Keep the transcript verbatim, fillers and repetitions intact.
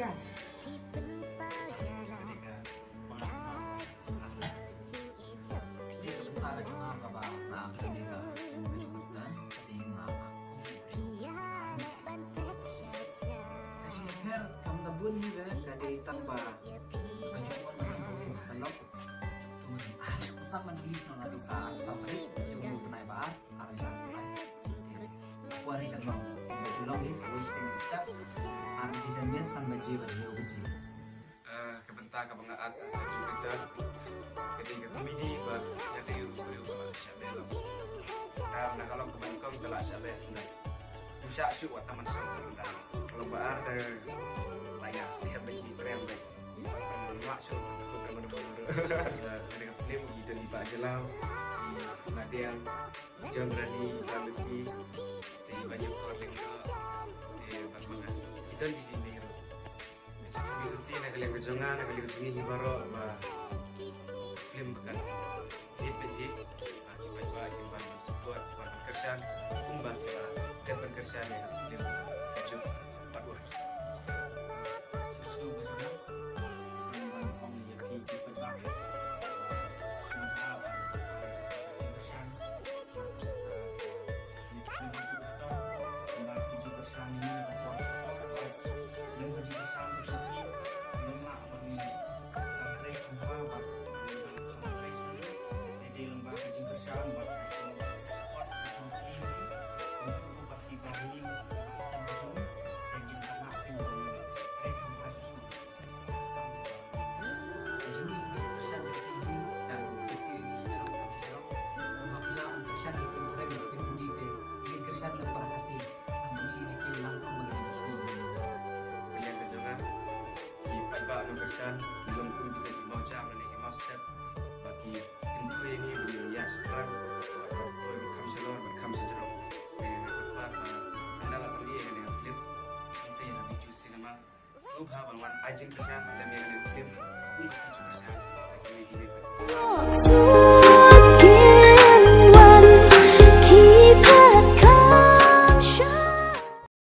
Yes. Te ka bynta ka jong nga kaba nga am kane ka, kane ka jingkyrtan, ka dei nga, nga kum. Ka jingpher kam da bun hi re, ka dei tang ba ka jingwan ka jingpher ka long. Te ah, jingpher man release na la ka ar san tarik, jong u bnai ba ar. Ar baje ar pynlait. Te ka por hi ka long, ba ju long hi, ka wei shiteng step. Ar baje janmiet san baje bad hynñiew baje. Ah, ka bynta kaba nga act, ah, ka jingkyrtan ka dei ka comedy ba nga dei u briew ba la shah beh lok. Te na ka long kaba nyngkong ka la shah beh shuh. Nga shah shuh wat tang ban shah beh. Ka long ba ar te la ïa sngewbha bad ki briew bad. Nga shah shuh ka long ba ar. Ah, ka dei ka film i don i Bah Jalaw, i Madiang, John Rani, Bah Lucky, te i Bah Nyngkong Lyngdoh, te bad ma nga. I don i Dei Nehru. Te na ka liang ka jong nga, na ka liang ka jong ngi hi baroh ba film ba kan hit bad hit. Ba ki paidbah kin ban support, ban kyrshan, kumba ki la dep ban kyrshan ïa ka film Ka Juk Part One. Ka liang ka jong nga, ki paidbah nongkyrshan, ki long kum kita ki mawjam lane ki mawstep, ba ki kyntu ïa ngi ba ngin ïa shaphrang, ba ngin kham shalor, ba kham shajrong. Te nga kyrpad ba ynda la pynlong ïa kane ka film, hangtei ha Bijou Cinema, sngewbha ban wan ai jingkyrshan lem ïa kane ka film, kum ka jingkyrshan ïa kine ki paidbah.